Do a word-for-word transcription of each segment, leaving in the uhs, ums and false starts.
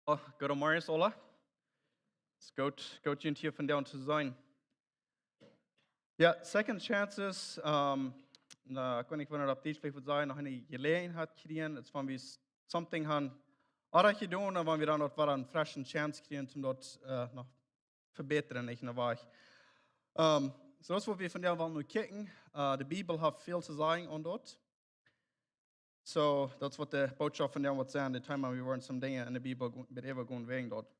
Oh, goodemorjes aula. Daut es goot, goot junt hia vondoag to seenen. Jo, second chances, ähm, na, ekj weet nich, woo daut opp Dietsch veleicht wudd sennen, noch eene Jeläajenheit kjrieen. Daut es wan wie s-, something han oajch jedonen, un wan wie dan noch wada eene fresche Chance kjrieen, om daut, äh, noch to vebätren, nich, en de Wajch. Ähm, soo daut es waut wie vondoag wellen nu kjikjen. Äh, de Bibel haft väl to sajen aun daut. Soo, daut es waut de Bootschoft vondoag woat sennen, de Thema, wie woaren some Dinja en de Bibel go-, met äwa gonen wäajen daut.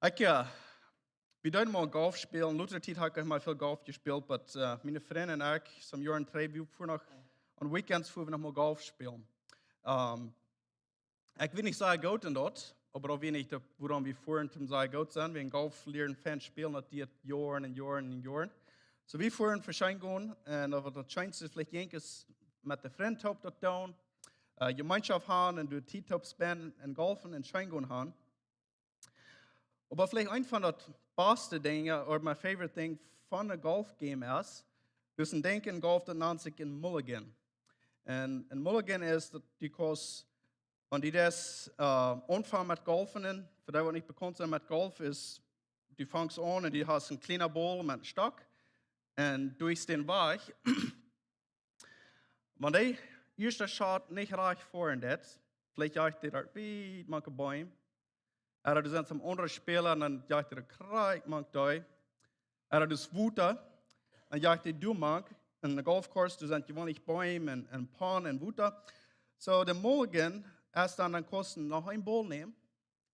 Ekj, äh, wie deeden mol Golf spälen. Lota Tiet haud ekj mol väl Golf jespält, but, äh, miene Frind un ekj, some Joaren trigj, wie fuaren noch, aun weekends fuaren wie noch mol Golf spälen. Ähm, ekj wia nich sea goot en daut, oba daut wia nich de, wuarom wie fuaren, om sea goot to sennen. Wie en Golf lieren fein spälen, daut diet Joaren un Joaren un Joaren. Soo, wie fuaren fa scheen gonen, un daut waut daut scheenste veleicht jinkj es met de Frind toop daut doonen, äh, Jemeenschoft han un doa Tiet toop spenden un golfen un scheen gonen han. Oba veleicht eent von daut baste Dinja, or my favorite thing von de Golf Game es, daut es een Dinkj en Golf, daut nant sikj een Mulligan. Un een Mulligan es daut du kaust, wan du daut, äh, aunfangst met golfen, un fa dee waut nich bekaunt sent met Golf, es, du fangst aun un du hast een kjlienen Ball met een Stock un du deist dän wajch. Wan dee ieeschte Shot nich rajcht foaren deit, veleicht jeit dee doa wiet mank de Beem. Ooda du sitst aum aundren Späla un dan jeit dee doa krakjt mank dee. Ooda daut es Wota, dan jeit dee doa mank. En de Golf Course, doa sent jeweenlich Beem un, un Pond un Wota. Soo, de Mulligan es dan, dan kaust du noch een Ball nämen.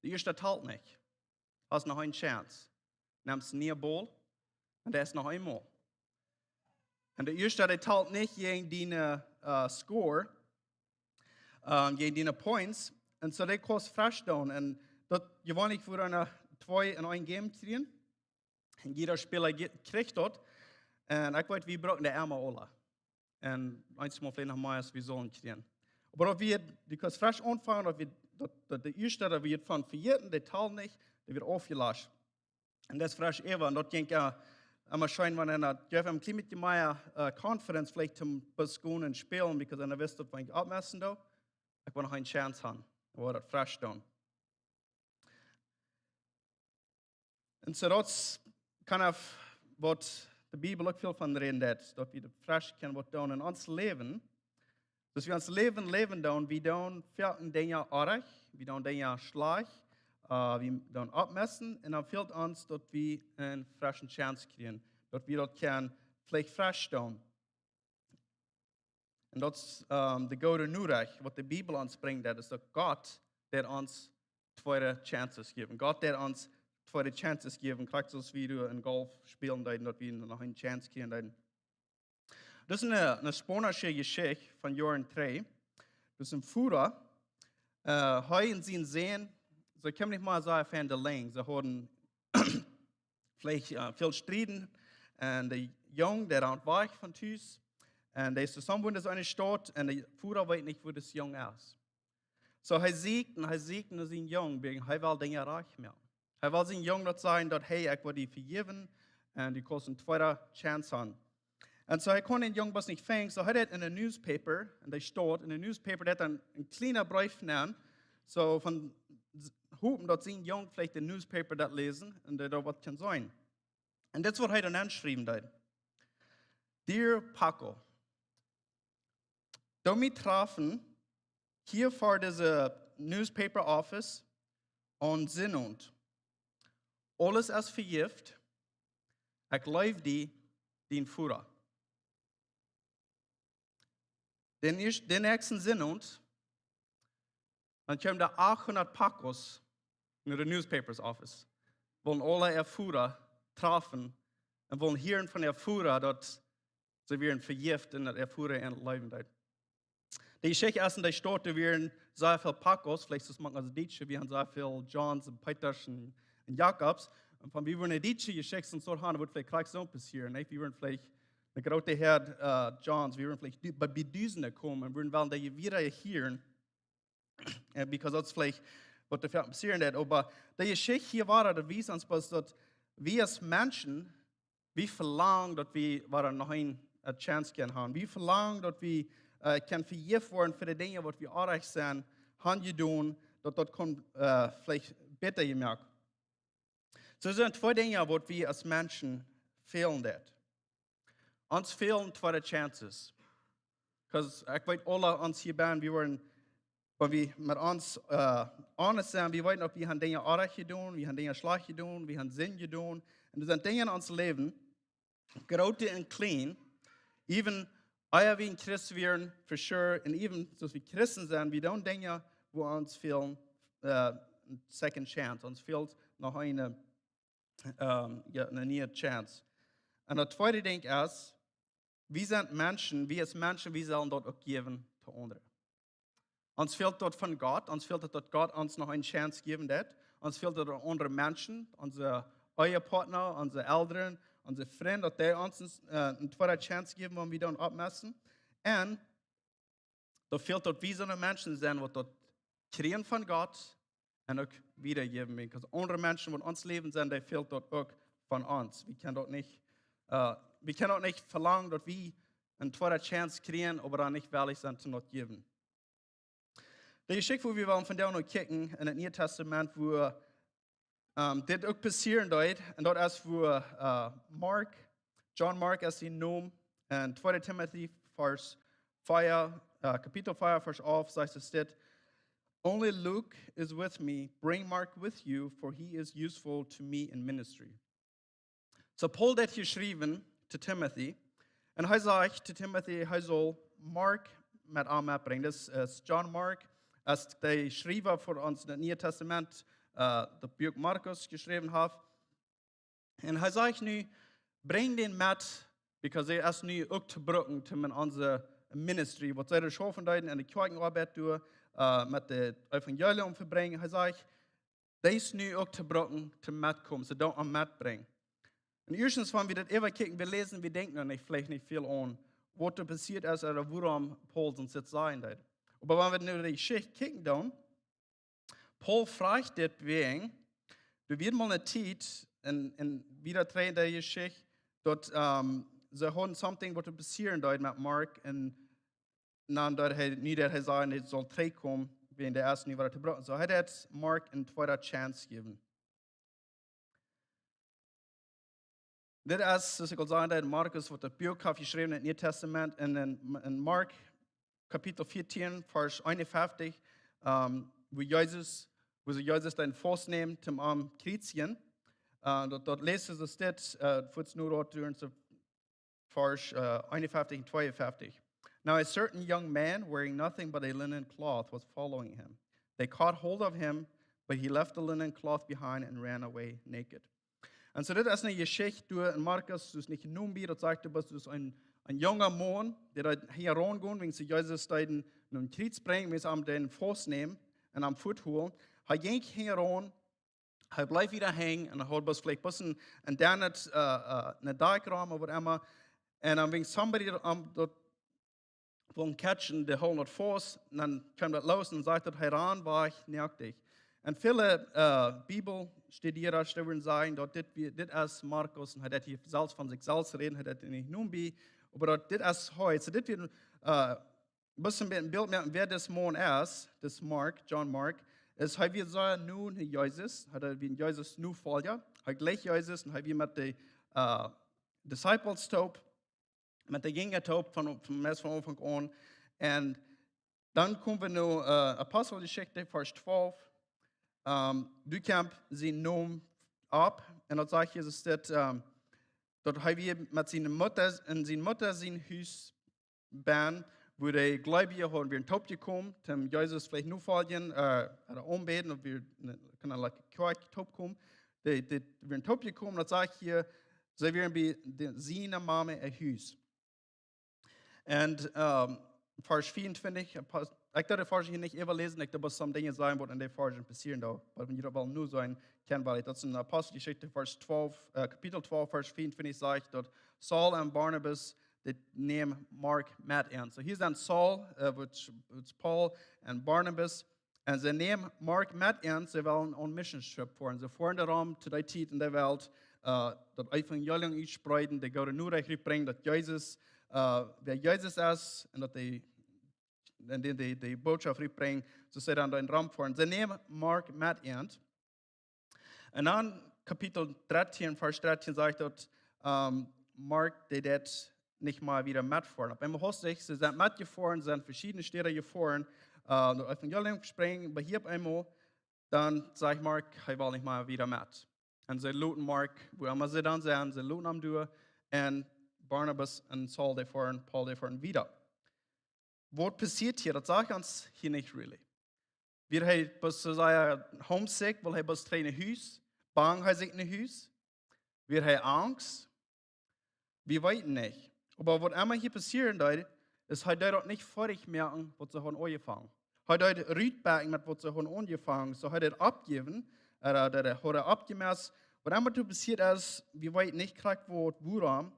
De ieeschte talt nich. Hast noch eene Chance. Nemst nie een Ball. Un daut es noch eemol. Un de ieeschte, dee talt nich jäajen diene, äh, Score, ähm, jäajen diene Points. Un soo, dee kaust fresch doonen. Un daut jeweenlich wudden twee en een Game kjrieen. Un jieda Späla je-, kjrieech daut. Un ekj weet, wie brucken dee emma aula. Un eent mol veleicht noch mea aus wie sullen kjrieen. Oba daut wie, du kaust fresch aunfangen, daut wie, daut, daut de ieeschte, daut wie von vejäten, dee talt nich, dee woat aufjeläst. Un daut es fresch äwa, un daut jinkj, äh, emma scheen, wan eena, jeft een kjlien bät mea, äh, confidence veleicht toom bloos gonen un spälen, because eena weet daut, wan ekj aufmessen doo, ekj woa noch eene Chance han, ekj woa daut fresch doonen. Un soo daut es kind of waut de Bibel uk väl von räden deit, daut wie daut fresch kjennen waut doonen en ons Läwen. Daut wie ons Läwen läwen doonen, wie doonen väl Dinja oajch, wie doonen Dinja schlajcht, äh, wie doonen aufmessen, un dan fält ons, daut wie eene fresche Chance kjrieen, daut wie daut kjennen veleicht fresch doonen. Un daut es, ähm, de goode Norecht, waut de Bibel ons brinjt, daut es daut Gott, dee ons tweede Chances jeft. Gott, dee ons tweede Chances jeft, krakjt soo aus wie doa en Golf spälen deeden, daut wie noch eene Chance kjrieen deeden. Daut es eene, eene spaunische Jeschicht von Joaren trigj. Daut es een Voda, äh, hee un sien Sän, see kjeemen nich mea sea von de Lenj. See hauden veleicht, äh, väl Strieden. Un de Jung, dee rant wajch von Tus. Un dee es toop wua, daut es eene Staut. Un de Voda weet nich, wua dis Jung es. Soo, hee sieekjt un hee sieekjt no sienen Jung, wäajen hee well Dinja rajcht moaken. Hee well sienen Jung daut sajen, daut, hey, ekj woa die vejäwen. Un du kaust eene tweede Chance han. Un soo, hee kunn dän Jung bloos nich finjen, soo hee deed en de newspaper, un dee Staut en de newspaper, deed een, een kjlienen Breef nenn, soo von s-, hopen daut sien Jung veleicht de newspaper deed läsen un dee doa waut kunn seenen. Un dit es waut hee dan aunschriewen deed. Dear Paco, doo mie trafen hia ver dise newspaper office aun Sinnowent. Aules es vejäft. Ekj leew die, dien Voda. Dän ieescht-, dän näakjsten Sinnowent, dan kjeemen doa achthundat Pacos no de newspapers office, wullen aula äa Voda trafen un wullen hieren von äa Voda, daut see wieren vejäft un daut äa Voda an leewen deed. De Jeschicht es en de Staut, doa wieren sea väl Pacos, veleicht soo aus aus Dietsche, wie han sea väl Johns un Peters un, un Jakobs. Un wan wie wudden eene dietsche Jeschicht soo han, wudd veleicht krakjt soo passieren, nä? Wie wudden veleicht eene groote Häad, äh, Johns, wie wudden veleicht du-, bie, bie Dusende komen un wudden wellen dee wada hieren. Äh, because daut es veleicht waut doa passieren deed. Oba de Jeschicht hia wia, daut wiest ons bloos daut wie aus Menschen, wie velangen daut wie wada noch eene, äh, Chance kjennen han. Wie velangen daut wie, äh, kjennen vejäft woaren fa de Dinja waut wie oajch sent, han jedonen, daut daut kunn veleicht bäta jemoakt. Soo sent twee Dinja waut wie aus Menschen fälen deit. Ons fälen tweede chances. Because ekj weet, aule ons hia bennen, wie woaren, wan wie met ons honest sent, wie weeten uk, wie han Dinja oajch jedonen, wie han Dinja schlajcht jedonen, wie han Sind jedonen. Un doa sent Dinja en ons Läwen, groote un kjliene, even ea wie een Christ wieren, for sure, un even soo aus wie Christen sent, wie doonen Dinja, wua ons fälen second chance, ons fält noch eene, jo, eene niee chance. Un daut tweede Dinkj es, wie sent Menschen, wie aus Menschen, wie sellen daut uk jäwen to aundre. Ons fält daut von Gott, ons fält daut, daut Gott ons noch eene chance jäwen deit. Ons fält daut aundre Menschen, onse Ehepartner, onse Elren, onse Frind, daut dee ons eene tweede chance jäwen, wan wie dan oppmessen. Un daut fält daut wie soone Menschen sent waut daut kjrieen von Gott un uk wieda jäwen, because aundre Menschen waut en ons Läwen sent, dee fält daut uk von ons. Wie kjennen daut nich, wie kjennen daut nich velangen daut wie eene tweede chance kjrieen, oba dan nich wellich sent toom daut jäwen. De Jeschicht wua wie wellen vondoag no kjikjen en daut Niee Testament, wua dit uk passieren deed, un daut es wua Mark, John Mark es sien Nomen, en tweede Timothäus Kapitel vea, Varsch alf sajcht et dit: Only Luke is with me. Bring Mark with you, for he is useful to me in ministry. Soo Paul deit hia schriewen to Timothy, un hee sajcht to Timothy, hee saul Mark met am metbrinjen. Dit es John Mark, es de Schriewa fa ons en daut Niee Testament, daut Buak Markus jeschräwen haft. Un hee sajcht nu, brinj dän met, because hee es nu uk to brucken toom en onse ministry, waut see doa schaufen deeden en de Kjoakjenoabeit doa, met daut Evangelium vebrinjen. Hee sajcht, dee es nu uk to brucken toom metkomen, soo doo am metbrinjen. Un ieeschtens, wan wie daut äwakjikjen, wie läsen, wie denkjen doa nich, veleicht nich väl aun waut doa passieet es ooda wuarom Paul soont dit sajen deed. Oba wan wie nu de Jeschicht kjikjen doonen, Paul frajcht dit wäajen, doa wia mol eene Tiet, un wieda trigj en de Jeschicht, daut see hauden something waut doa passieren deed met Mark, un dan deed hee, nu deed hee sajen, hee saul trigjkomen, wäajen dee es nu wada to brucken. Soo hee deed Mark eene tweede chance jäwen. Dit es, soo aus ekj aul säd, de Markus, waut daut Buak haft jeschräwen en daut Niee Testament, en, en Mark Kapitel vieetieen, Varsch eenunfeftich, wua Jesus, wua see Jesus dan faustnämen toom am kjriezjen. Daut, daut läst soo aus dit, fuaz no daut, Varsch eenunfeftich un tweeunfeftich. Now a certain young man wearing nothing but a linen cloth was following him. They caught hold of him, but he left the linen cloth behind and ran away naked. Un soo dit es eene Jeschicht doa en Markus, soo aus nich jenomen wia, daut sajcht, daut wia soo aus een, een junga Maun, dee deed hinjaraun gonen, wäajen see Jesus deeden no een Kjriez brinjen, wäajen see am deeden faustnämen un am fuatholen. Hee jinkj hinjaraun, hee bleef wieda hangen un hee haud bloos veleicht bloos een, een Dennett, een Dakjraum ooda waut emma. Un dan wäajen somebody daut, daut wullen catchen, dee holden daut faust, un dan kjeem daut loos un sajcht daut hee rand wajch, noaktich. Un väle Bibelstudiera, dee wudden sajen daut dit, dit es Markus, un hee deed hia selfst von sikj selfst räden, hee deed nich jenomen, oba daut dit es hee. Soo dit wia een bät een Bilt moaken wäa dis Maun es, dis Mark, John Mark, es hee wia sea no Jesus, hee wia een Jesus Nofolja, hee jleicht Jesus un hee wia met de disciples toop, met de Jinja toop von, von meist von Aunfank aun. Un dan kome wie no Aposteljeschicht, Varsch twalf. Doa kjemt sien Nomen opp un daut sajcht Jesus dit, daut hee wia met siene Mutta, en siene Mutta sien Hus bennen, wua de Gleubje hauden, wieren toop jekomen, toom Jesus veleicht nofoljen ooda aunbäden, ooda wia, kjennen like Kjoakj toop komen. Dee, dee wieren toop jekomen, daut sajcht hia, see wieren bie siene Mame äa Hus. Un Varsch vieauntwintich, ekj doo de Varsch hia nich äwaläsen, ekj doo bloos some Dinja sajen waut en de Varsch passieren deed. Oba wan jie daut wellen noseenen, kjennen wie, daut es en Aposteljeschicht, Varsch twalf, Kapitel twalf, Varsch vieauntwintich sajcht daut Saul un Barnabas, dee nämen Mark met an. Soo hia sent Saul, waut es Paul, un Barnabas. Un see nämen Mark met an, see wellen on mission trip foaren. See foaren doarom to dee Tiet en de Welt daut Evangelium utspreeden, de goode Norecht rutbrinjen, daut Jesus, wäa Jesus es, un daut de un dee, dee, dee Botschaft rutbrinjen, soo aus see dan dän Rum foaren. See nämen Mark met an. Un dan Kapitel dartieen, Varsch dartieen sajcht daut, ähm, Mark, dee deed nich mea wieda metfoaren. Opp eemol haud sikj, see sent metjefoaren, sent veschiedne Städen jefoaren, äh, daut Evangelium vespräakjen, oba hia opp eemol, dan sajcht Mark, hee well nich mea wieda met. Un see loten Mark, wua emma see dan sent, see loten am doa, un Barnabas un Saul, dee foaren, Paul, dee foaren wieda. Waut passieet hia? Daut sajcht ons hia nich really. Wia hee bloos soo sea homesick, wull hee bloos trigj no Hus, bangd hee sikj no Hus, wia hee angst, wie weeten nich. Oba waut emma hia passieren deed, es, hee deed daut nich foadich moaken, waut see hauden aunjefongen. Hee deed rutbäakjen met waut see hauden aunjefongen. Soo hee deed oppjäwen, äh, daut hee haud oppjejäft. Waut emma doa passieet es, wie weeten nich krakjt waut, wuarom.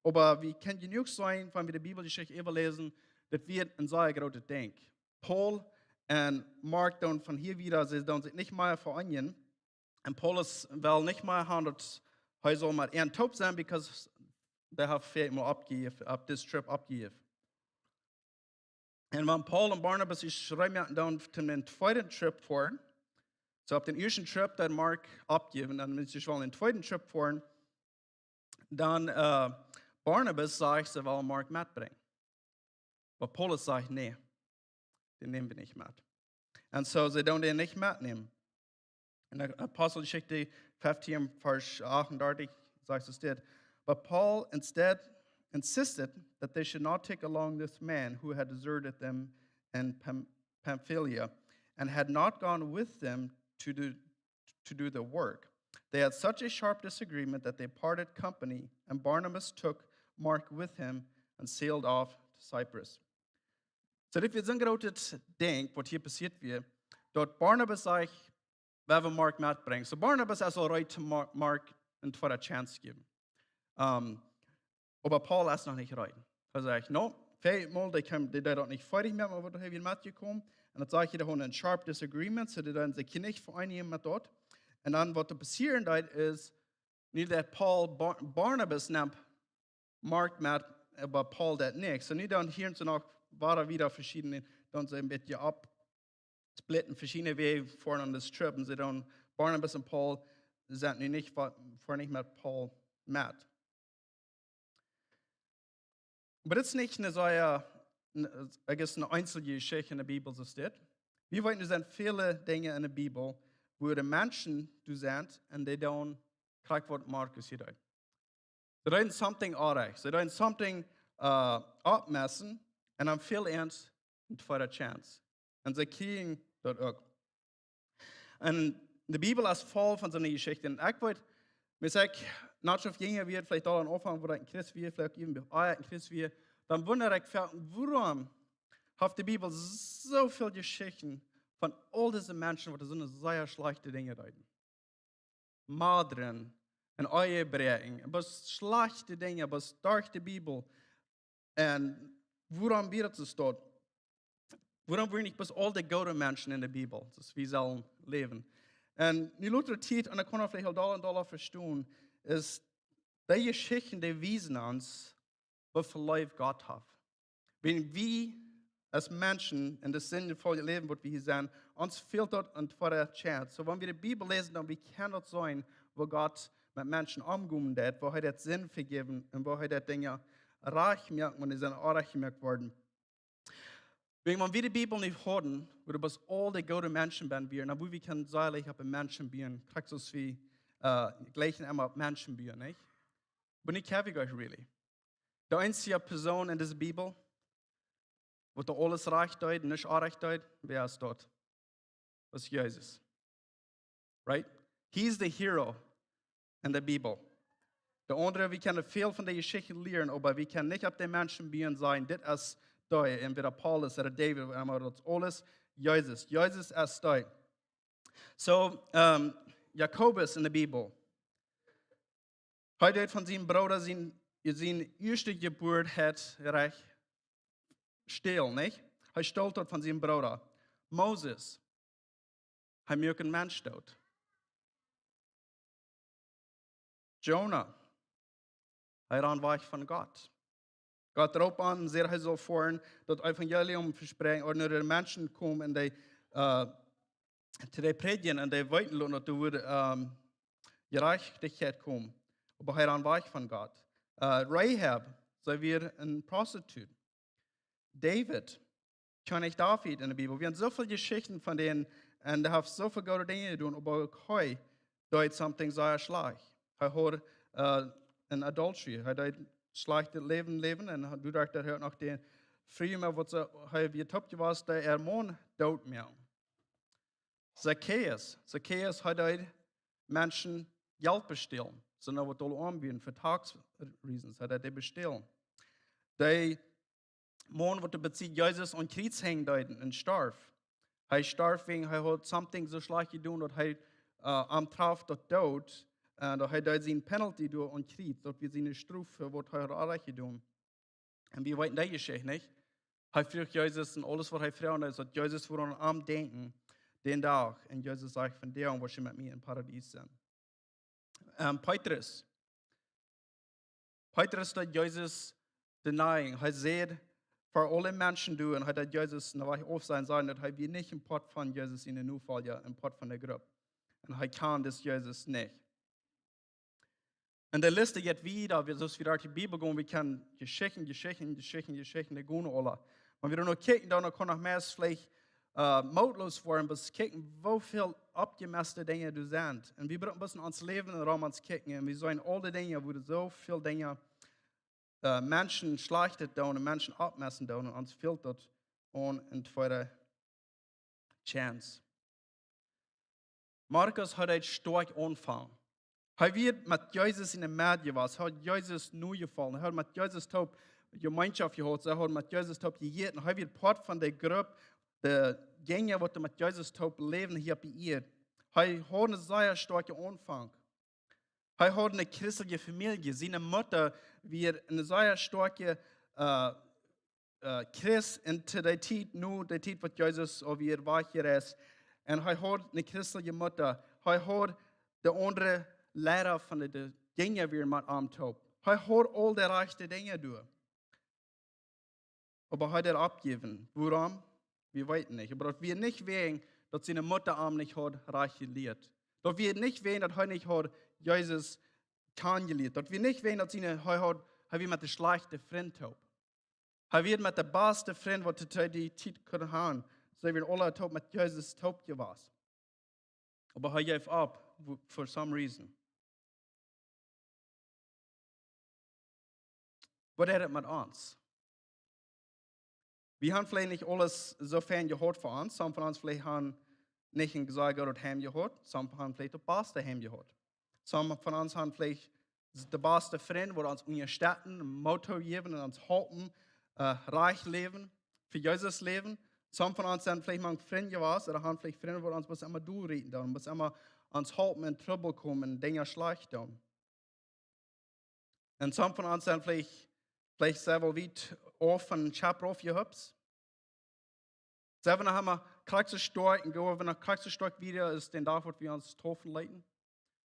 Oba wie kjennen jenuach seenen, wan wie de Bibeljeschicht äwaläsen, daut wia een sea grootet Dinkj. Paul un Mark doonen von hia wieda, see doonen sikj nich mea vereenijen. Un Paulus well nich mea haben, daut hee saul met an toop sennen, because dee haft väl mol oppjejäft, opp dise Trip oppjejäft. Un wan Paul un Barnabas sikj reed moaken dan toom dän tweeden Trip foaren, soo opp dän ieeschten Trip deed Mark oppjäwen, dan wan see wellen dän tweeden Trip foaren, dan, äh, Barnabas sajcht, see well Mark metbrinjen. Oba Paulus sajcht, nä, dän näm wie nich met. Un soo, see doonen dän nich metnämen. En Aposteljeschicht feftieen, Varsch achtundartich, sajcht et dit. But Paul instead insisted that they should not take along this man who had deserted them in Pam-, Pamphylia and had not gone with them to do, to do the work. They had such a sharp disagreement that they parted company, and Barnabas took Mark with him and sailed off to Cyprus. Soo, dit wia soon grootet Dinkj, waut hia passieet wia, daut Barnabas sajcht, wie wellen Mark metbrinjen. Soo, Barnabas es aul reed toom Mar-, Mark eene tweede Chance jäwen. Ähm, oba Paul es noch nich reed. Hee sajcht, no, väl mol, dee kjeem, dee deed daut nich foadich moaken, waut hee wia metjekomen. Un daut sajcht hia, dee hauden een sharp disagreement, soo dee deeden sikj nich vereenijen met daut. Un dan waut doa passieren deed es, nu daut Paul Bar-, Barnabas nemt Mark met, oba Paul deed nich. Soo nu dan hia sent noch, wieren wieda veschiedne, dan see een bät opp splitten, veschiedne Wäaj foaren aun dise Trip. Un see dan, Barnabas un Paul sent nu nich, fa-, foaren nich met Paul met. Oba dit es nich eene sea, ne, I guess, eene eensje Jeschicht en de Bibel, soo steit. Wie weeten, doa sent väle Dinja en de Bibel, wua de Menschen doa sent un dee dan krakjt waut Markus hia deed. See deeden something orrajcht. See deeden something, äh, oppmessen un dan fält an eene tweede Chance. Un see kjrieen daut uk. Un de Bibel es voll von soone Jeschichten. Un ekj weet, wan ekj noch soo jinj wia, veleicht aul aum Aunfank, wua ekj een Christ wia, veleicht uk äwen, ea ekj een Christ wia, dan wunda ekj väl, wuarom haft de Bibel soo väl Jeschichten von aul dise Menschen, waut soone sea schlajchte Dinja deeden? Moorden un Ehebräakjen, bloos schlajchte Dinja, bloos derch de Bibel. Un wuarom wia daut soo? Wuarom wieren nich bloos aul de goode Menschen en de Bibel, soo aus wie sellen läwen? Un nu lota Tiet, un daut kaun eena veleicht aul dolla un dolla vestonen, es, dee Jeschichten, dee wiesen ons, woo väl Leew Gott haft. Wan wie aus Menschen en daut sindevolle Läwen, waut wie hia sent, ons fält daut eene tweede Chance. Soo, wan wie de Bibel läsen, dan wie kjennen daut seenen, woo Gott met Menschen omgonen deed, woo hee daut Sind vejäft un woo hee daut Dinja rajcht moakt, wan dee sent orrajcht jemoakt worden. Wäajen, wan wie de Bibel nich hauden, wudden bloos aul de goode Menschen bie wieren, dan wudd wie kjennen seelich opp de Menschen buen, krakjt soo aus wie, äh, jlikjen emma opp Menschen buen, nich? Oba nich heavy, guys, really. De eensje Persoon en dise Bibel, waut doa aules rajcht deed, nuscht orrajcht deed, wäa es daut? Daut es Jesus. Right? He's the hero in the Bible. De aundre, wie kjennen väl von de Jeschicht lieren, oba wie kjennen nich opp de Menschen buen sennen, dit es dee, entwäda Paulus ooda David, oba daut es aules Jesus. Jesus es dee. Soo, ähm, Jakobus en de Bibel. Hee deed von sienen Brooda siene, siene ieeschte Jeburt Rajcht stälen, nich? Hee stolt daut von sienen Brooda. Moses, hee muak een Mensch doot. Jona, hee rand wajch von Gott. Gott roopt am, säd, hee saul foaren daut Evangelium vespräakjen, ooda no de Menschen komen un dee, äh, to dee prädjen un dee weeten loten, daut doa woat, ähm, Jerajchtichkjeit komen. Oba hee rand wajch von Gott. Äh, Rahab, see wia eene Prostitut. David, Kjennich David en de Bibel. Wie haben soo väl Jeschichten von dän, un hee haft soo väl goode Dinja jedonen, oba uk hee deed something sea schlajcht. Hee haud, äh, een adultery. Hee deed schlajchtet Läwen läwen un hee, doaderch daut hee noch de Fru, waut see, hee wia toop jewast, dee äa Maun doot moaken. Zachäus. Zachäus, hee deed Menschen Jelt bestälen. Soo waut doll aunbieden fa tax reasons. Hee deed dee bestälen. Dee Maun, waut doa bie Jesus aum Kjriez henjen deed un storf. Hee storf wäajen hee haud something soo schlajcht jedonen, daut hee, äh, am traf daut Doot, äh, daut hee deed siene penalty doa aum Kjriez, daut wia siene Strof fa waut hee haud orrajcht jedonen. Un wie weeten dee Jeschicht, nich? Hee fruach Jesus un aules waut hee fruach, es daut Jesus wudd aun am denkjen, dän Dach. Un Jesus säd: "Vondoag woascht du met mie em Paradies sennen." Ähm, Petrus. Petrus deed Jesus denying. Hee säd ver aule Menschen doa, un hee deed Jesus no Wajch aufsajen, sajen daut hee wia nich een Poat von Jesus siene Nofolja, een Poat von de Grupp. Un hee kjand dis Jesus nich. Un de List jeit wieda, wie, soo aus wie derch de Bibel gonen, wie kjennen Jeschichten, Jeschichten, Jeschichten, Jeschichten, dee gonen aula. Wan wie doa noch kjikjen, dan kaun noch mea veleicht, äh, mootloos woaren, bloos kjikjen, woo väl aufjemesste Dinja doa sent. Un wie brucken bloos en ons Läwen rom ons kjikjen. Un wie seenen aul dee Dinja, woo doa soo väl Dinja, äh, Menschen Schlajchtet doonen un Menschen aufmessen doonen. Un ons fält daut aun eene tweede chance. Markus haud een stoakja Aunfank. Hee wia met Jesus en de Medd jewast. Hee haud Jesus nojefolcht. Hee haud met Jesus toop Jemeenschoft jehaut. Hee haud met Jesus toop jejäten. Hee wia Poat von de Grupp, de Jinja, waut met Jesus toop läwden hia opp de Ieed. Hee haud een sea stoakja Aunfank. Hee haud eene christelje Famielje. Siene Mutta wia eene sea stoakje, äh, äh, Christ en to dee Tiet, no dee Tiet waut Jesus aul wia wajchjereist. Un hee haud eene christelje Mutta. Hee haud de aundre Liera von de, de Jinja wia met am toop. Hee haud aul de rajchte Dinja doa. Oba hee deed oppjäwen. Wuarom? Wie weeten nich. Oba daut wia nich wäajen daut siene Mutta am nich haud rajcht jelieet. Daut wia nich wäajen daut hee nich haud Jesus kjanen jelieet. Daut wia nich wäajen daut siene, hee haud, hee wia met de schlajchte Frind toop. Hee wia met de baste Frind, waut hee to dee Tiet kunn haben. See wieren aule toop met Jesus toop jewast. Oba hee jeef opp, wo-, for some reason. Waut deed daut met ons? Wie haben veleicht nich aules soo fein jehaut fa ons. Some von ons veleicht haben nich een sea goodet Heim jehaut. Some haben veleicht daut baste Heim jehaut. Some von ons haben veleicht de baste Frind, waut ons unjastetten, Moot jäwen un ons halpen, äh, rajcht läwen, fa Jesus läwen. Some von ons sent veleicht mau Frind jewast, ooda haben veleicht Frind, waut ons bloos emma dol räden doonen, bloos emma ons halpen en Trubbel komen, Dinja schlajcht doonen. Un some von ons sent veleicht, veleicht sea väl wiet auf von Schap rauf jehupst. Sent wie noch emma krakjt soo stoakj un gonen wie noch krakjt soo stoakj wieda aus dän Dach, waut wie ons deepen leeten?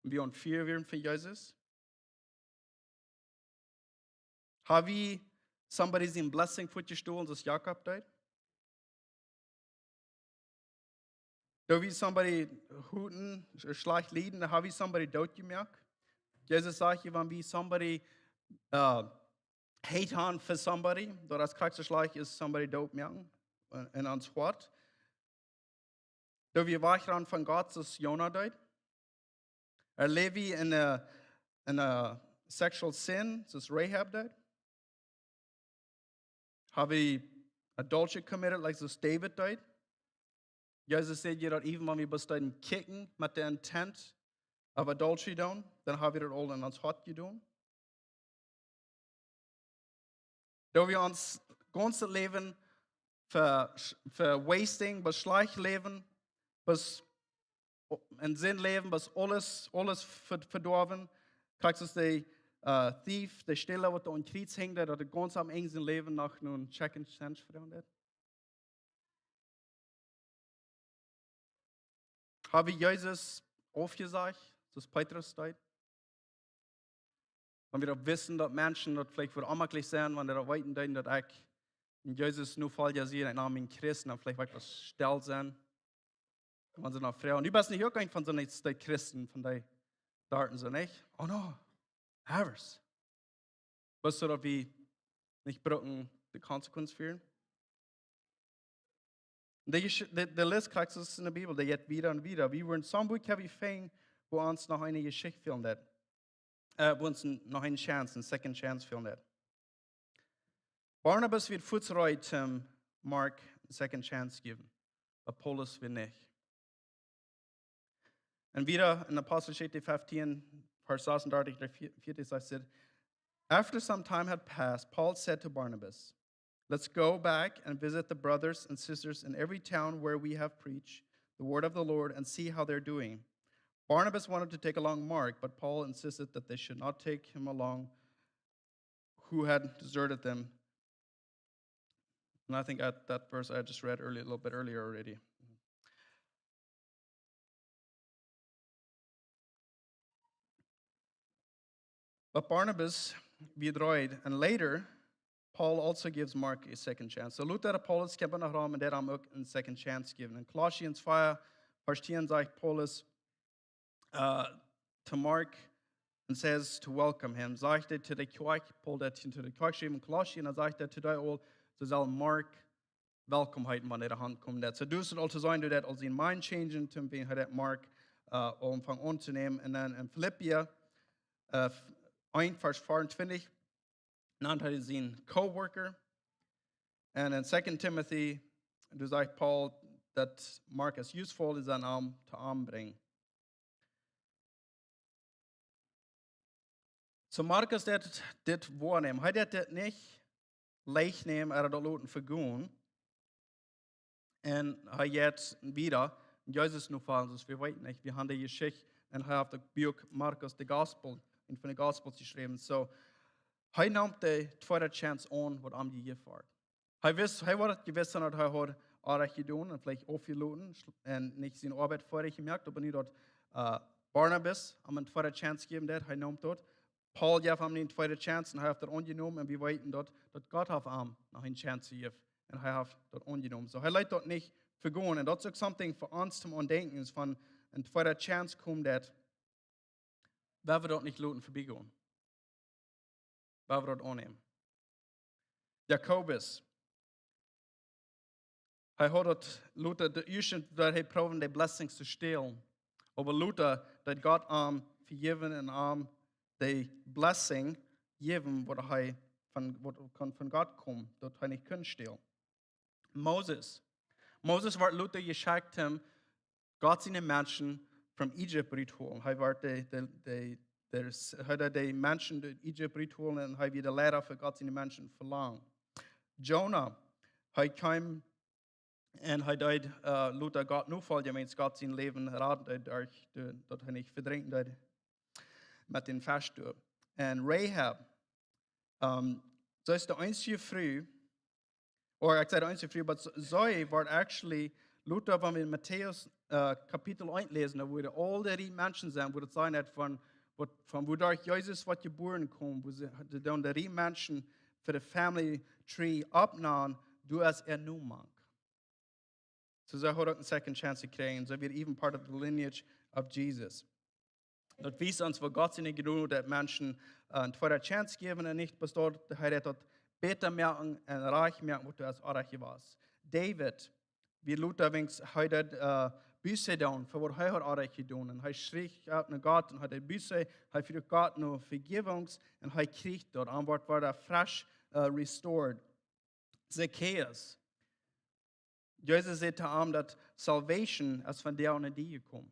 Un wie aun Fia wieren fa Jesus? Hab wie somebody sien blessing fuatjestolen, soo aus Jakob deed? Doo wie somebody haten, schlajcht lieden, hab wie somebody doot jemoakt? Jesus sajcht hia, wan wie somebody, äh, hate haben fa somebody, daut es krakjt soo schlajcht aus somebody doot moaken en, en ons Hoat. Doo wie wajchrannen von Gott, soo aus Jona deed? Ooda läw wie en, äh, en, äh, sexual sin, soo aus Rahab deed? Hab wie adultery committed, like soo aus David deed? Jesus säd hia daut even wan wie bloos deeden kjikjen met de intent of adultery doonen, dan hab wie daut aul en ons Hoat jedonen. Doo wie ons gaunzet Läwen ver-, ver-wasting, bloos schlajcht läwen, bloos en Sind läwen, bloos aules, aules ver-, vedoawen. Krakjt soo aus de, äh, thief, de Stäla, waut aum Kjriez henjd, daut hee gaunz aum Enj sien Läwen noch no een second chance vedoawen deed. Hab wie Jesus aufjesajcht, soo aus Petrus deed? Wan wie daut wisten, daut Menschen daut veleicht wudd onmäajlich sennen, wan dee daut weeten deeden, daut ekj een Jesus Nofolja sie, een Name Christ, dan veleicht wudd ekj daut stell sennen. Wan see noch froagen: "Du best nich uk een von soone Christen, von dee doa sent, nich?" Oh no, never. Weetst du, daut wie nich brucken de Konsequenz fieren? De, Jesch- de, de List kjrichst du en de Bibel, dee jeit wieda un wieda. Wie woaren soon Buak haben, wie finjen, wua ons noch eene Jeschicht fälen deed. Äh, wua ons n- noch eene Chance, eene second chance fälen deed. Barnabas wia fuaz reed, om Mark eene second chance jäwen, oba Paulus wia nich. Un wieda en Aposteljeschicht feftieen, Varsch sasuntwintich bat vea- veatieech sajcht et: "After some time had passed, Paul said to Barnabas, 'Let's go back and visit the brothers and sisters in every town where we have preached the word of the Lord and see how they're doing.' Barnabas wanted to take along Mark, but Paul insisted that they should not take him along, who had deserted them." And I think that, that verse I just read earlier, a little bit earlier already. But Barnabas wia reed, and later, Paul also gives Mark a second chance. So lota Paulus kjemt no Rom un deit am uk eene second chance jäwen. En Colossians vea, Varsch tieen sajcht Paulus, uh, to Mark and says to welcome him. Sajcht hee to de Kjoakj, Paul deit to de Kjoakj schrieen en Kolossien, dan sajcht hee to dee aul, see sellen Mark welkom heeten, wan hee doa aunkomen deit. So, du hast aul to seenen, du deist aul sien mind changen, to wan hee daut Mark, uh, aunfangt auntonämen. Un dan en Filippia, uh, eent Varsch veeauntwintich, nant hee sien Coworker. Un en Second Timothy, doa sajcht Paul daut Mark es useful, es aun am to aunbrinjen. So Markus deit dit woanämen. Hee deit dit nich leicht nämen, ooda daut loten vegonen. Un hee jeit wieda, Jesus nofoljen, soo aus wie weeten, nich? Wie haben de Jeschicht, un hee haft daut Buak Markus, de Gospel, eent von de Gospels jeschräwen. So, hee nemt de tweede chance aun, waut am jejäft woat. Hee wist, hee haud daut jewist, daut hee haud orrajcht jedonen un veleicht aufjeloten un nich siene Oabeit foadich jemoakt, oba nu daut, uh, Barnabas am eene tweede chance jäwen deed, hee nemt daut. Paul jeef am eene tweede chance un hee haft daut aunjenomen un wie weeten daut, daut Gott haft am noch eene chance jejäft un hee haft daut aunjenomen. So, hee leet daut nich vegonen. Un daut es uk something fa ons toom aundenkjen, es wan eene tweede chance kjemt, daut wie daut nich loten verbiegonen. Wie woaren daut aunnämen. Jakobus. Hee haud daut lota, de ieeschte, daut hee proowd de blessings to stälen. Oba lota, daut Gott am vejäwen un am de blessing jäwen, waut hee von, waut kunn von Gott komen, daut hee nich kunn stälen. Moses. Moses wort lota jeschekjt, om Gott siene Menschen von Ägipten rutholen. Hee wort de, de, de, de, hee deed de Menschen ut Ägipten rutholen un hee wia de Leida fa Gott siene Menschen fa lang. Jona, hee kjeem un hee deed, uh, lota Gott nofoljen, wiels Gott sien Läwen raden deed derch de, daut hee nich vedrinkjen deed met dän Fesch doa. Un Rahab, um, see es de eensje Fru, or ekj saj de eensje Fru, but s- see wort actually, lota wan wie en Matäus, uh, Kapitel eent läsen, dan woaren aul de rieekje Menschen sennen, wua daut sajcht von, waut, von wua derch Jesus woat jebuaren komen, wua see, dee dan de rieekje Menschen fa de family tree oppnanen, doa es äa Nomen mank. So see haud uk eene second chance jekjräajen. See wia even part of the lineage of Jesus. Daut wiest ons, woo Gott siene Jnod daut Menschen, uh, eene tweede chance jäwen un nich bloos daut, hee deed daut bäta moaken un rajcht moaken, waut doa es orrajcht jewast. David, wia lota wiels hee deed, uh, Buße doonen fa waut hee haud orrajcht jedonen. Un hee schreach ut no Gott un hee deed Buße, hee fruach Gott no Vejäwunk un hee kjrieech daut. Am wort wada fresh, uh, restored. Zacchaeus. Jesus säd to am daut salvation es von doa aun die jekomen.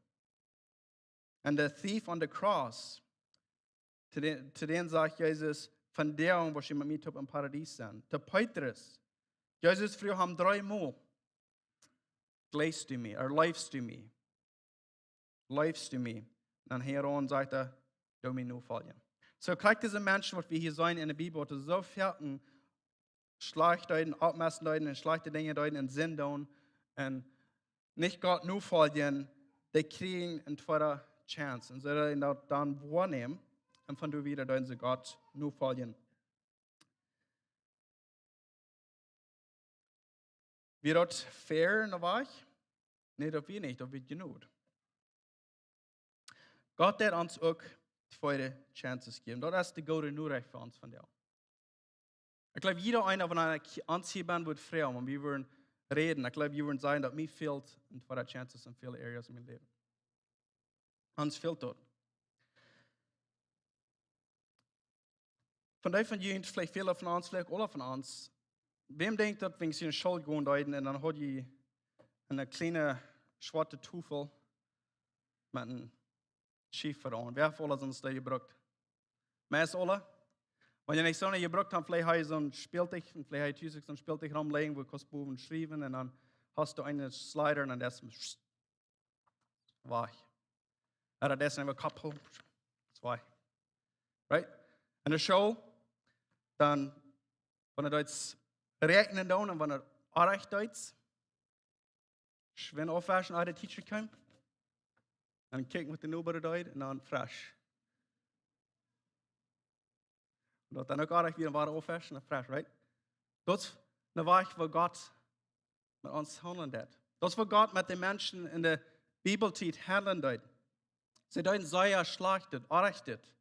Un de thief on the cross, to dän, to dän sajcht Jesus, von doa aun woascht du met mie toop em Paradies sennen. To Petrus. Jesus fruach am dreemol: "Leefst du mie, or leefst du mie? Leefst du mie?" Un hia aun sajcht hee: "Doo mie nofoljen." So, kjikj, dise Menschen, waut wie hia seenen en de Bibel, waut soo foaken schlajcht deeden, aufmessen deeden un schlajchte Dinja deeden un Sind doonen un nich Gott nofoljen, dee kjrieen eene tweede chance. Un see deeden daut dan woanämen. Un von doa wieda deeden see Gott nofoljen. Wia daut fair enne Wajch? Nä, daut wia nich, daut wia Jnod. Gott deit ons uk tweede Chances jäwen. Daut es de goode Norecht fa ons vondoag. Ekj jleew, jieda eena, wan ekj ons hia bie wudd froagen, wan wie wudden räden, ekj jleew, wie wudden sajen, daut mie fält een tweede Chances en väle Areas en mien Läwen. Ons fält daut. Von dee von junt, veleicht väle von ons, veleicht aule von ons, wäm denkjt daut, wan see enne School gonen deeden un dan haud jie eene kjliene schwoate Tofel met een Schiefer aun? Wäa haft aul soo'n Deel jebrukt? Meist aule? Wan jie nich soone jebrukt haben, veleicht hab jie soon Spältich, un veleicht hab jie tus soon Spältich romlijen, wua du kaust bowen schriewen, un dan hast du een Slider un dan deist du wajch. Ooda deist du äwa Kopp hooch, es wajch. Right? Enne School, dan, wan du deist räakjnen doonen un wan du oajch deist, schwind aufwaschen, ea de Teacher kjeem. Dan kjikjen, waut de Noba deed, un dan fresch. Un daut dan uk oajch wia, dan wada aufwaschen un fresch, right? Daut es de Wajch, woo Gott met ons haundlen deed. Daut es, woo Gott met de Menschen enne Bibeltiet haundlen deed. See deeden sea schlajchtet, oajchtet.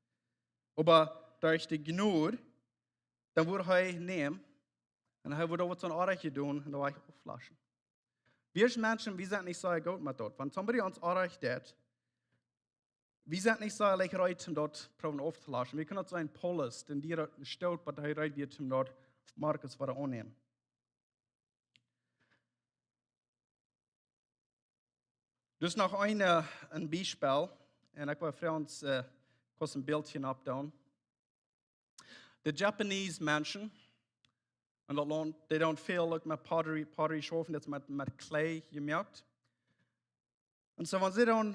Oba derch de Jnod, dan wudd hee nämen, un hee wudd uk waut soon oajch doonen, un dan wudd hee aufwaschen. Wie aus Menschen, wie sent nich sea goot met daut. Wan somebody ons oajch deit, wie sent nich sea leicht reed, om daut proowen auftowaschen. Wie kjennen daut seenen, Paulus, dän deed daut stoot, oba hee reed wia, om daut Markus wada aunnämen. Dus noch een, äh, een Biespel. Un ekj well fa ons, äh, kort een Bildje oppdoonen. De Japanese Menschen, en daut Launt, dee doonen väl uk met pottery, pottery schaufen, daut es met, met Kjlee jemoakt. Un soo, wan see dan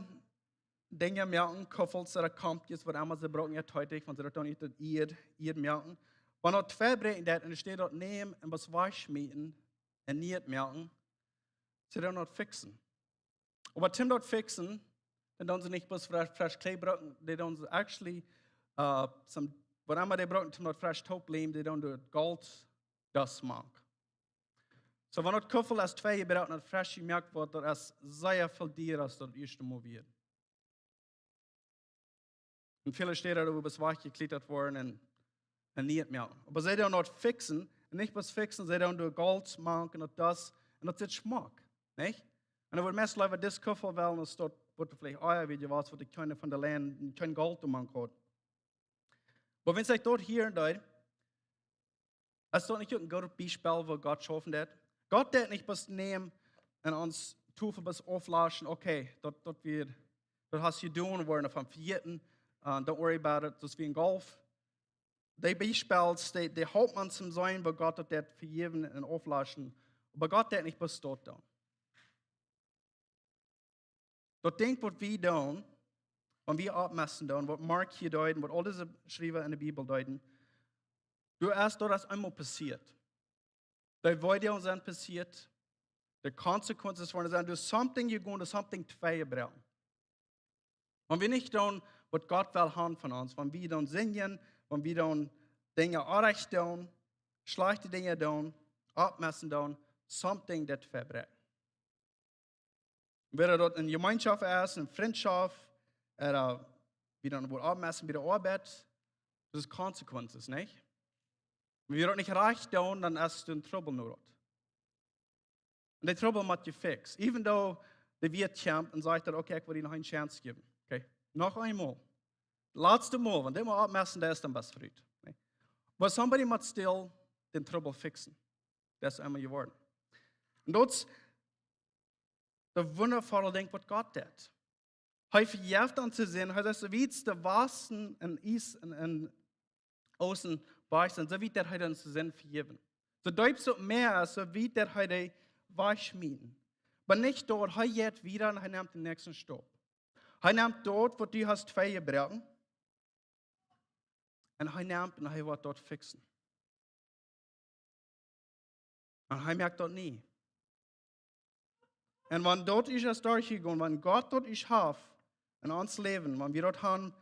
Dinja moaken, Kuffels ooda Kompkjes, waut emma see brucken, jo, Teetich, wan see daut dan ut de Ieed, Ieed moaken. Wan daut twei bräakjen deit, enne Städ daut nämen un waut wajchschmieten un nie moaken, see doonen daut fixen. Oba toom daut fixen, dan doonen see nich bloos fresch, fresch Kjlee brucken, dee doonen see actually, äh, some, waut emma dee brucken, toom daut fresch tooplämen, dee doonen doa Golt, daut mank. Soo, wan daut Kuffel es twei jebroaken un fresch jemoakt woat, daut es sea väl diera aus daut ieeschte Mol wia. Un väle Städen, doa woat bloos wajchjekjlietat woaren un, un nie moaken. Oba see doonen daut fixen, un nich bloos fixen, see doonen doa Golt mank un daut, daut, un daut sitt schmock, nich? Un dan wudd meist leewa dit Kuffel wellen, aus daut, waut veleicht ea wia, waut, waut ekj kjeene von de Lien, kjeen Golt doa mank haud. Oba wan ekj daut hia un doa, es daut nich een goodet Biespel, woo Gott schaufen deit? Gott deit nich bloos nämen un ons Tofel bloos aufwaschen, okay, daut, daut wia, daut hast du jedonen, woaren von vejäten, äh, don't worry about it, daut es wia een Golf. Dee Biespels, dee, dee halpen ons toom seenen, woo Gott daut deit vejäwen un aufwaschen. Oba Gott deit nich bloos daut doonen. Daut Dinkj, waut wie doonen, wan wie oppmessen doonen, waut Mark hia deed un waut aul dise Schriewa enne Bibel deeden, du hast daut aus eemol passieet. De Weedoag sent passieet, de Consequences woaren sennen, du hast something jedonen, du hast something twei jebroaken. Wan wie nich doonen, waut Gott well haben von ons, wan wie dan sindjen, wan wie dan Dinja oajch doonen, schlajchte Dinja doonen, oppmessen doonen, something deit vebräakjen. Wada daut enne Jemeenschoft es, enne Frintschoft, ooda wie dan woaren oppmessen bie de Oabeit, daut es Consequences, nich? Wan wie daut nich rajcht doonen, dan es doa een Trubbel no daut. Un dee Trubbel mott jefixed. Even though de Wieet kjemt un sajcht daut, okay, ekj well die noch eene Chance jäwen. Okay, noch eemol. Latste Mol, wan du mol oppmessen deist, dan best du rut. Nä? But somebody must still dän Trubbel fixen. Daut es eemol jeworden. Un daut es daut wundafolle Dinkj, waut Gott deit. Hee vejeft ons de Sind, hee sajcht, soo wiet aus de Wassen un Iess un, un Oosten wajch sent, soo wiet deit hee ons de Sind vejäwen. Soo deep aus daut Mäa es, soo wiet deit hee dee wajchschmieten. Oba nich doa, hee jeit wieda un hee nemt dän näakjsten Staup. Hee nemt daut, waut du hast twei jebroaken, un hee nemt un hee woat daut fixen. Un hee moakt daut nie. Un wan daut es, es derchjegonen, wan Gott daut es haft en ons Läwen, wan wie daut haben,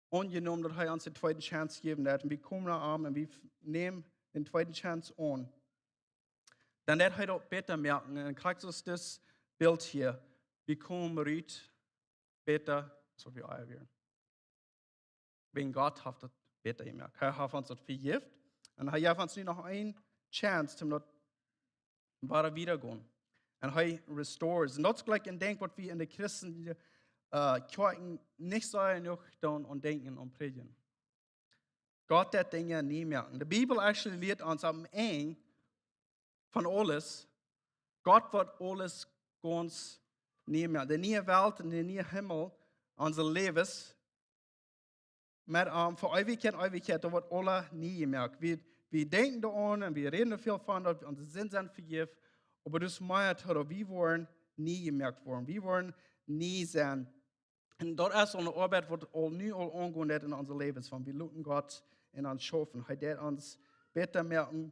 aunjenomen, daut hee ons de tweede Chance jäwen deit. Un wie komen no am un wie f-, nämen de tweede Chance aun. Dan deit hee daut bäta moaken. Un krakjt soo aus dit Bilt hia. Wie komen rut bäta, soo aus wie ea wieren. Wäajen Gott haft daut bäta jemoakt. Hee haft ons daut vejäft. Un hee jeft ons nu noch eene Chance, om daut wada wieda gonen. Un hee restores. Un daut es jlikj een Dinkj, waut wie en de Christen, äh, Kjoakjen nich soo jenuach doonen aun denkjen un prädjen. Gott deit Dinja nie moaken. De Bibel actually lieet ons aum Enj von aules, Gott woat aules gaunz nie moaken. De niee Welt un de niee Himmel, onse Läwes, met am fa Eewichkjeit, Eewichkjeit, daut woat aules nie jemoakt. Wie, wie denkjen doaraun un wie räden väl von, daut wie onse Sinden sent vejäft, oba daut es mea, daut wie woaren nie jemoakt woaren. Wie woaren nie sennen. Un daut es aul eene Oabeit, waut aul nu aul aungonen deit en onse Läwes, wan wie loten Gott en ons schaufen. Hee deit ons bäta moaken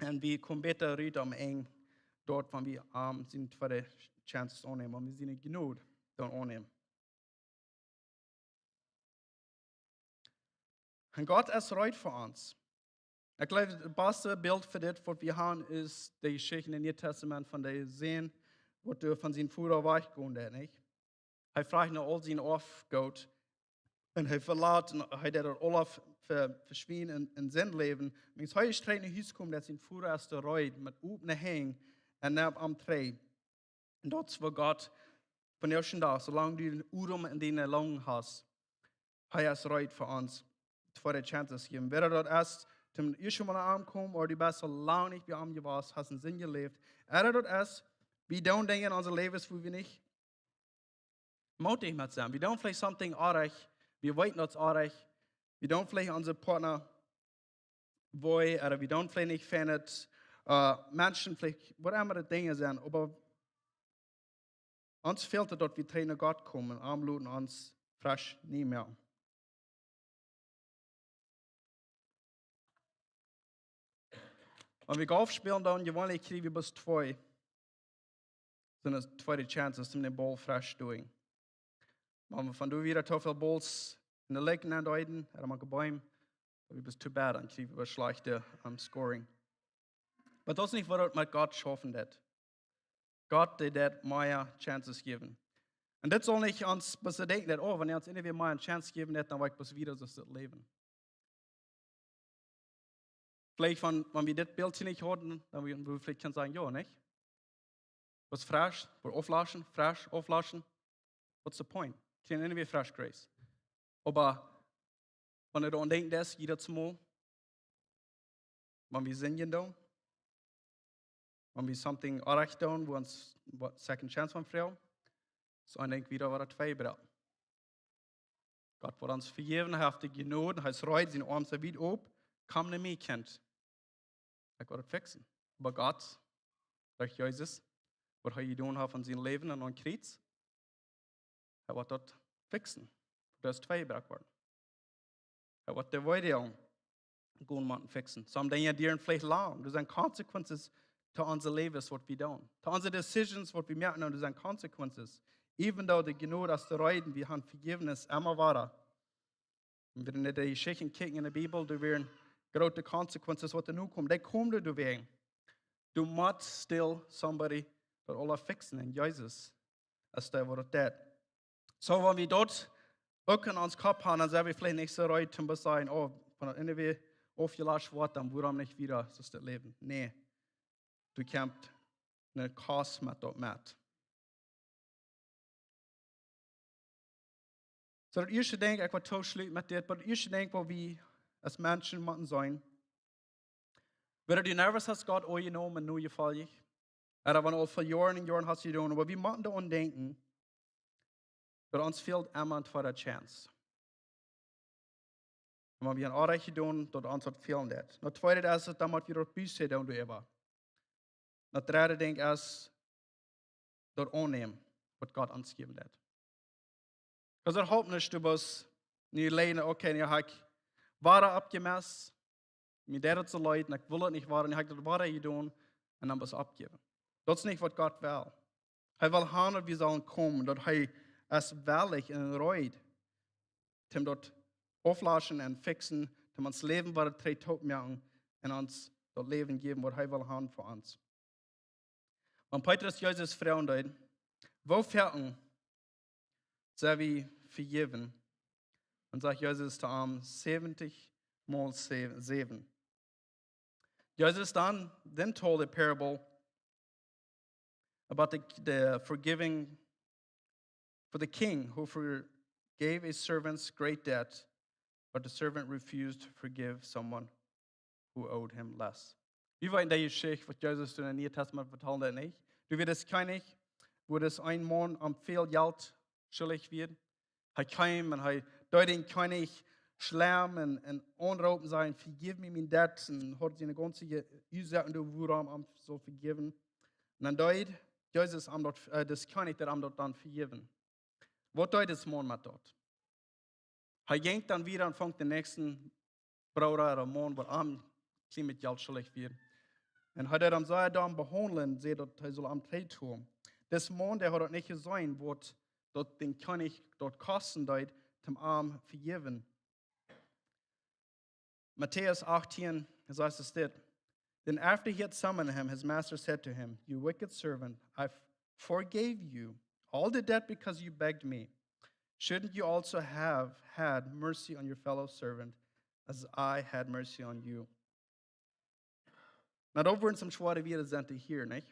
un wie komen bäta rut aum Enj doa, wan wie am siene tweede Chance aunnämen, wan wie siene Jnod dan aunnämen. Un Gott es reed fa ons. Ekj jleew, daut baste Bilt fa dit, waut wie haben, es de Jeschicht em Nieen Tastament von dän Sän, waut doa von sienen Voda wajchjegonen es, nich? Hee fruach no aul sien Oafgoot un hee velat un hee deed daut aules ve-, veschwinjen un, un Sind läwen. Wan hee trigj no Hus kjeem, daut sien Voda es doa reed met opne Henj un nemt am trigj. Un daut es waut Gott vondoag deit, soo lang du Odem en diene Lungen hast. Hee es reed fa ons tweede Chances jäwen. Wada daut es, toom ieeschten Mol aunkomen, ooda du best aul lang nich bie am jewast, hast en Sind jeläft. Ooda daut es, wie doonen Dinja en onse Läwes, wua wie nich mootich met sent. Wie doonen veleicht something oajch, wie weeten daut es oajch, wie doonen veleicht onse Partner wee, ooda wie doonen veleicht nich fein, äh, Menschen veleicht, waut emma de Dinja sent, oba ons fält et, daut wie trigj no Gott komen, am loten ons fresch nie moaken. Wan wie Golf spälen, dan jeweenlich kjrie wie bloos twee. Sent daut twee Chances, om dän Ball fresch to doonen. Wan wie von doa wada too väl Balls en de Lek nenn deeden, ooda mank de Beem, dan wia et too bad, dan kjrie wie schlajchte, ähm, Scoring. Oba daut es nich waut daut met Gott schaufen deit. Gott, dee deit mea Chances jäwen. Un dit saul nich ons bloos denkjen daut, oh, wan hee ons irjentwäa mea eene Chance jäwen deit, dan woa ekj bloos wieda soo daut Läwen. Veleicht wan, wan wie dit Bilt hia nich hauden, dan wudd wie veleicht kjennen sajen, jo, nich? Waut fresch, woat auflaschen, fresch, auflaschen. What's the point? Kjrieen wie fresch Grace. Oba wan du doaraun denkjen deist, jiedet Mol, wan wie Sinden doonen, wan wie something oajch doonen, wua wie ons waut Second Chance von fruagen, es een Dinkj wada waut twee brukt. Gott woat ons vejäwen, hee haft de Jnod, hee es reed, siene Oarms sent wiet op, komm no mie, Kjint. Ekj woa daut fixen. Oba Gott, derch Jesus, waut hee jedonen haft en sien Läwen un aum Kjriez, hee woat daut fixen. Daut es twee brukt worden. Hee woat de Weedoag goot moaken fixen. Some Dinja dieren veleicht lang. Doa sent consequences to onse Läwes, waut wie doonen. To onse decisions, waut wie moaken, doa sent consequences. Even though de Jnod es doa reed, wie haben Vejäwnis emma wada. Wan wie en de Jeschichten kjikjen en de Bibel, doa wieren groote consequences, waut doa nu kjeemen. Dee kjeemen doawäajen. Doa mott still somebody daut aules fixen. Un Jesus es dee, waut daut deit. Soo, wan wie daut uk en ons Kopp haben, dan sent wie veleicht nich soo reed, om to sajen, oh, wan daut irjentwäa aufjelascht woat, dan wudd ekj nich wieda soo daut Läwen. Nä. Doa kjemt een Kost met daut met. Soo, daut ieeschte Dinkj, ekj woa tooschluten met dit, oba daut ieeschte Dinkj, waut wie aus Menschen motten seenen, wada du never hast Gott aunjenomen, nu jefoljt, ooda wan aul fa Joaren un Joaren hast jedonen, oba wie motten doaraun denkjen, daut ons fält emma eene tweede Chance. Un wan wie eent oajch doonen, daut ons daut fälen deit. Daut tweede es, daut dan mott wie daut Buße doonen doaräwa. Daut dredde Dinkj es, daut aunnämen, waut Gott ons jäwen deit. Daut halpt nich, du best nu leiden, okay, nu hab ekj wada oppjemest, mie deit daut soo leet, un ekj well daut nich wada, un ekj hab daut wada jedonen, un dan best oppjäwen. Daut es nich, waut Gott well. Hee well haben, daut wie sellen komen, daut hee es wellich un reed, om daut auflauschen un fixen, om ons Läwen wada trigj toop moaken un ons daut Läwen jäwen, waut hee well haben fa ons. Wan Petrus Jesus froagen deed: "Woo foaken sell wie vejäwen?" Dan sajcht Jesus to am: "Säwentich mol säw-, säwen." Jesus then, then told a parable about the, the forgiving, for the king who forgave a servant's great debt, but the servant refused to forgive someone who owed him less. Wie weeten dee Jeschicht, waut Jesus en daut Niee Tastament vetald, nich? Doa wia een Kjennich, wua dis een Maun am väl Jelt schuldich wia. Hee kjeem un hee deed dän Kjennich schlonen un, un aunroopen, sajen: "Vejäw mie mien Debt." Un haud siene gaunze Je-, Uasoaken doa, wuarom am saul vejäwen. Un dan deed Jesus am daut, äh, dis Kjennich, daut am daut dan vejäwen. Waut deed dis Maun met daut? Hee jinkj dan wada un funk dän näakjsten Brooda ooda Maun, waut am kjlien bät Jelt schuldich wia. Un hee deed am sea domm behaundlen, säd, daut hee sull am trigj tolen. Dis Maun, dee haud daut nich jeseenen, waut daut dän Kjennich daut kosten deed, om am vejäwen. Matäus achtieen, sajcht et dit: "Then after he had summoned him, his master said to him, 'You wicked servant, I f-, forgave you all the debt because you begged me. Shouldn't you also have had mercy on your fellow servant as I had mercy on you?'" Na, doa woaren some schwoare Wieed sennen hia, nich?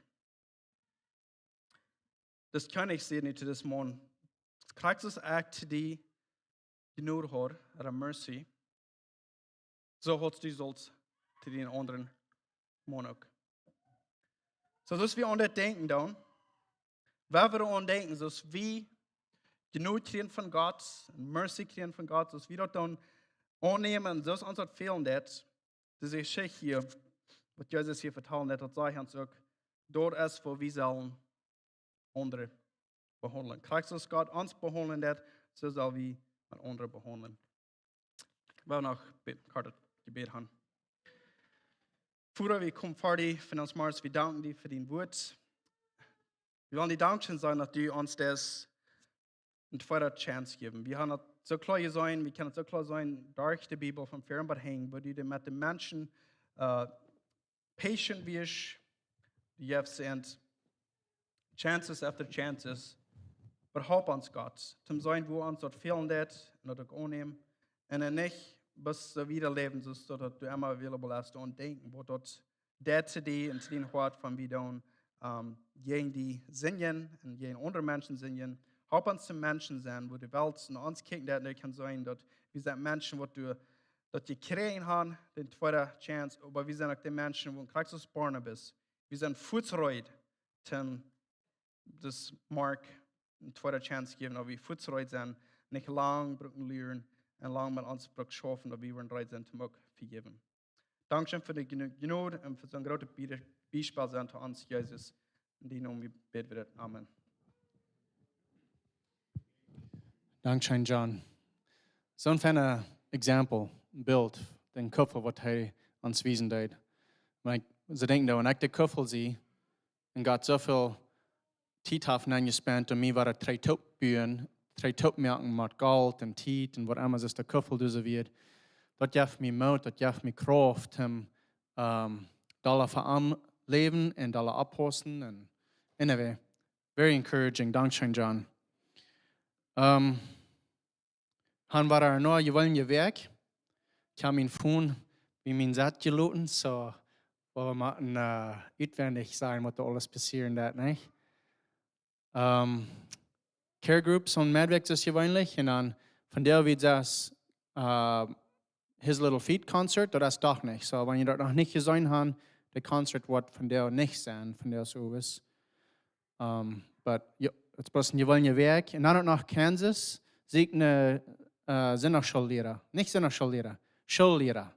Dis Kjennich säd nu to dis Maun: "Krakjt soo aus ekj to die Jnod haud, ooda mercy, soo hast du selfst to dän aundren Maun uk." Soo, soo aus wie aun daut denkjen dan, wan wie aun denkjen, soo aus wie Jnod kjrieen von Gott, un mercy kjrieen von Gott, soo aus wie daut dan aunnämen, soo aus ons daut fälen deit, dise Jeschicht hia, waut Jesus hia vetalen deit, daut sajcht ons uk, daut es, woo wie sellen aundre behaundlen. Krakjt soo aus Gott ons behaundlen deit, soo sell wie met aundre behaundlen. Wie wellen noch be-, kort daut Jebäd haben. Voda, wie komen ver die, von ons Mars, wie danken die fa dien Wuat. Wie wellen die dankscheen sajen, daut du ons daut eene tweede Chance jeefst. Wie haben daut soo kloa jeseenen, wie kjennen daut soo kloa seenen, derch de Bibel von ver bat hinjen, woo du met de Menschen, äh, patient wieescht, du jefst an chances after chances, oba halp ons, Gott, toom seenen, woo ons daut fälen deit, un daut uk aunnämen, un dan nich bloos soo wieda läwen, soo aus daut du emma available best, un denkjen, waut daut deit to die un to dien Hoat, wan wie dan, ähm, jäajen die sindjen un jäajen aundre Menschen sindjen. Halp ons toom Menschen sennen, woo de Welt no ons kjikjt, daut dee kaun seenen, daut wie sent Menschen, waut du daut jekjräajen haben, dee tweede Chance, oba wie sent uk de Menschen, woo krakjt soo aus Barnabas, wie sent fuaz reed, toom dis Mark eene tweede Chance jäwen, daut wie fuaz reed sent, nich lang brucken luren un lang met ons brucken schaufen, daut wie woaren reed sennen, toom uk vejäwen. Dankscheen fa de Jno-, Jnod un fa soon grootet Bie-, Biespel sennen to ons, Jesus. En dien Nomen bäd wie dit. Amen. Dankscheen, John. Soon fein Example, Bilt, dän Kuffel, waut hee ons wiesen deed. Wan ekj soo denkj, wan ekj dän Kuffel see, un Gott soo väl Tiet haft nenjespendt, om mie wada trigj toop buen, trigj toop moaken met Golt un Tiet un waut emma, soo aus de Kuffel dise wia. Daut jeft mie Moot, daut jeft mie Krauft, om, ähm, dolla fa am läwen un dolla oppaussen un, anyway, very encouraging. Dankscheen, John. Ähm, han wie noch jeweenlich Wäakj. Ekj hab mien Phone bie mien Sett jeloten, soo wie motten, äh, utwendich sennen, waut doa aules passieren deit, nä? Ähm, Care Groups aum Medwäakj es jeweenlich, un dan vondoag wia daut, äh, His Little Feet Concert, daut es doch nich. Soo, wan jie daut noch nich jeseenen haben, de Concert woat vondoag nich sennen, vondoag soo es. Ähm, but jo, et es bloos eene jeweenliche Wäakj. Un dan uk noch Kansas, see ekj een, äh, Sindachschoolliera. Nich Sindachschoolliera, Schoolliera.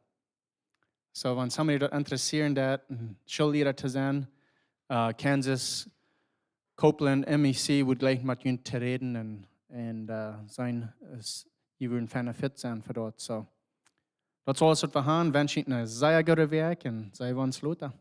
Soo, wan somebody daut interessieet, daut een Schoolliera to sennen, äh, Kansas, Copeland, M E C, wudd jlikj met junt to räden un, un, äh, seenen, es, jie wudden fein fit sennen fa daut. Soo, daut es aules, waut wie haben. Wensch junt eene sea goode Wäakj un see wie ons lota.